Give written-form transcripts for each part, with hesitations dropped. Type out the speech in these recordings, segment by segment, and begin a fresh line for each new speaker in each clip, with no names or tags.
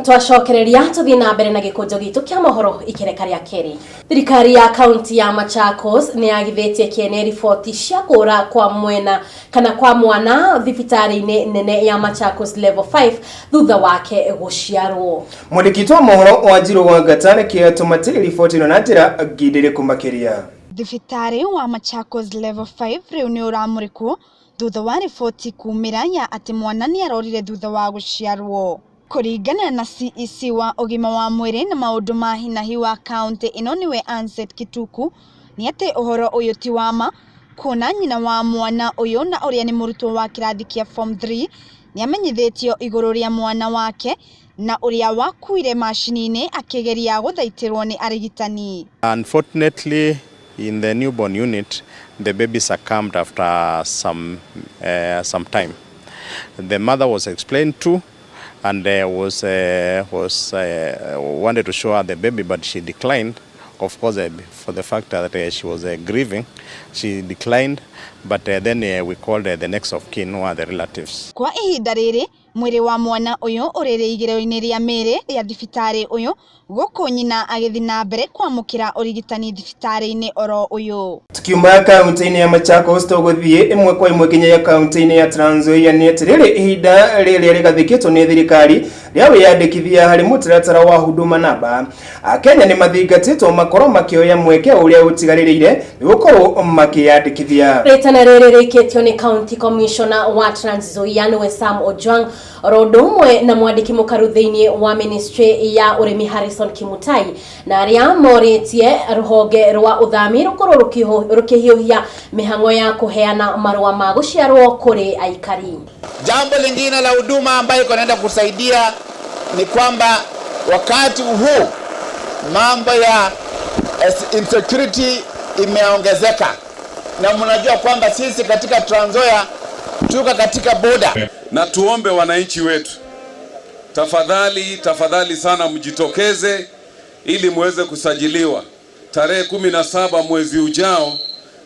Twacokereria tũthiĩ na mbere na gĩkũnjo gitũ kĩa mohoro ikereka rĩa kerĩ. Thirikari ya kaunti ya Machakos nĩ yagithĩtie kĩene riboti cia kũra kwa mwena kana kwa mwana thibitarĩ-inĩ nene ya Machakos Level 5 thutha wake gũciarwo.
Mwandĩki wa mohoro Wanjiru wa Ngata nĩkĩo atũmatĩire riboti ĩno na njĩra ngindĩrĩku makĩria.
Thibitarĩ wa Machakos Level 5 rĩu nĩ ũramũrĩkwo thutha wa riboti kumĩra ya atĩ mwana nĩ arorire thutha wa gũciarwo. Kũringana na CEC wa ũgima wa mwĩrĩ na maũndũ ma hinahi wa kaunti ĩno nĩwe Anset Kituku, nĩ atĩ ũhoro ũyũ ti wa ma, kuona nyina wa mwana ũyũ na ũrĩa nĩ mũrutwo wa kĩrathi kĩa form 3 nĩ amenyithĩtio igũrũ rĩa mwana wake na ũrĩa wakuire macini-inĩ akĩgeria gũthaitĩrwo nĩ arigitani.
Unfortunately, in the newborn unit, the baby succumbed after some time. The mother was explained to and was wanted to show her the baby, but she declined. Of course, for the fact that she was grieving, she declined. But then we called the next of kin, who are the relatives.
Kwa ihinda rĩrĩ, mwĩrĩ wa mwana ũyũ ũrĩ rĩigĩro-inĩ rĩa mĩĩrĩ rĩa thibitarĩ ũyũ, gũkũ nyina agĩthiĩ na mbere kwamũkĩra ũrigitani thibitarĩ-inĩ oro ũyũ.
Tukiuma kaunti-inĩ ya Machakos, tũgũthiĩ ĩmwe kwa ĩmwe nginya ya kaunti-inĩ ya Trans Nzoia. Nĩ atĩrĩrĩ, ihinda rĩrĩa rĩgathĩkĩtwo nĩ thirikari rĩa wĩyandĩkithia harĩ mũtaratara wa Huduma Namba, Akenya nĩ mathingatĩtwo makorwo makĩoya mweke ũrĩa ũtigarĩrĩire nĩ gũkorwo makĩyandĩkithia.
Rĩtana rĩrĩ rĩikĩtio nĩ County Commissioner wa Trans Nzoia, nĩwe Sam Ojwang, oro ũndũ ũmwe na mwandĩki mũkaru thĩinĩ wa ministry ya ũrĩmi Harrison Kimutai, na arĩa morĩtie rũhonge rwa ũthami rũkorwo rũkĩhiũhia mĩhang'o ya kũheana marũa ma gũciarwo kũrĩ aikari.
Jambo lingine la huduma ambayo iko naenda kusaidia ni kwamba wakati huu mambo ya insecurity imeongezeka, na mnajua kwamba sisi katika Trans Nzoia tuko katika border.
Na tuombe wananchi wetu, tafadhali, tafadhali sana mjitokeze ili muweze kusajiliwa. Tarehe 17 mwezi ujao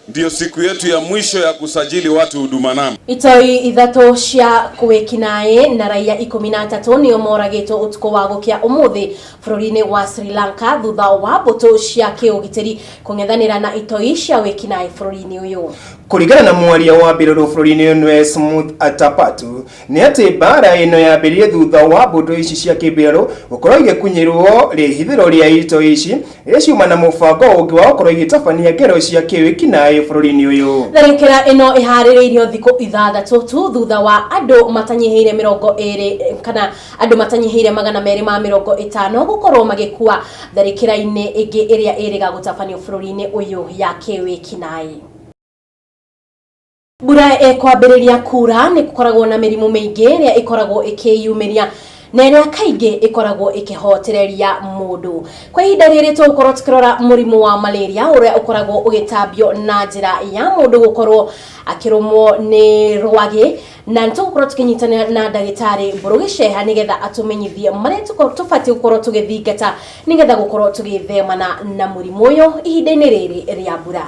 ndio siku yetu ya mwisho ya kusajili watu Huduma Namba.
Itoi 3 cia kwĩkinaĩ na raia 13 nĩo moragĩtwo ũtukũ wa gũkĩa ũmũthĩ bũrũri-inĩ wa Sri Lanka thutha wa mbũtũ cia kĩũgitĩri kũng'ethanĩra na itoi cia wĩkinaĩ bũrũri-inĩ ũyũ.
Kũringana na mwaria wa mbirarũ bũrũri-inĩ ũyũ, nĩwe Smooth Atapatu, nĩ atĩ mbara ĩno yambĩrĩrie thutha wa mbũtũ ici cia kĩmbirarũ gũkorwo igĩkunyĩrwo rĩhithĩro rĩa itoi ici rĩrĩa ciuma na mũbango ũngĩ wa gũkorwo igĩtabania ngero cia kĩwĩkinaĩ bũrũri-inĩ ũyũ.
Tharĩkĩra ĩno ĩharĩrĩirio thikũ 6 tu thutha wa andũ matanyihĩire 20 kana andũ matanyihĩire 250 gũkorwo magĩkua tharĩkĩra-inĩ ĩngĩ ĩrĩa ĩrĩga gũtabanio bũrũri-inĩ ũyũ ya kĩwĩkinaĩ. Mbura ĩkwambĩrĩria kura, nĩ gũkoragwo na mĩrimũ mĩingĩ ĩrĩa ĩkoragwo ĩkĩyumĩria na ĩrĩa kaingĩ ĩkoragwo ĩkĩhotereria mũndũ. Kwa ihinda rĩrĩ tũgũkorwo tũkĩrora mũrimũ wa malaria ũrĩa ũkoragwo ũgĩtambio na njĩra ya mũndũ gũkorwo akĩrũmwo nĩ rwagĩ, na nĩ tũgũkorwo tũkĩnyitanĩra na ndagĩtarĩ Mbũrũ Gĩceha nĩgetha atũmenyithie marĩa tũbatiĩ gũkorwo tũgĩthingata nĩgetha gũkorwo tũgĩthemana na mũrimũ ũyũ ihinda-inĩ rĩrĩ rĩa mbura.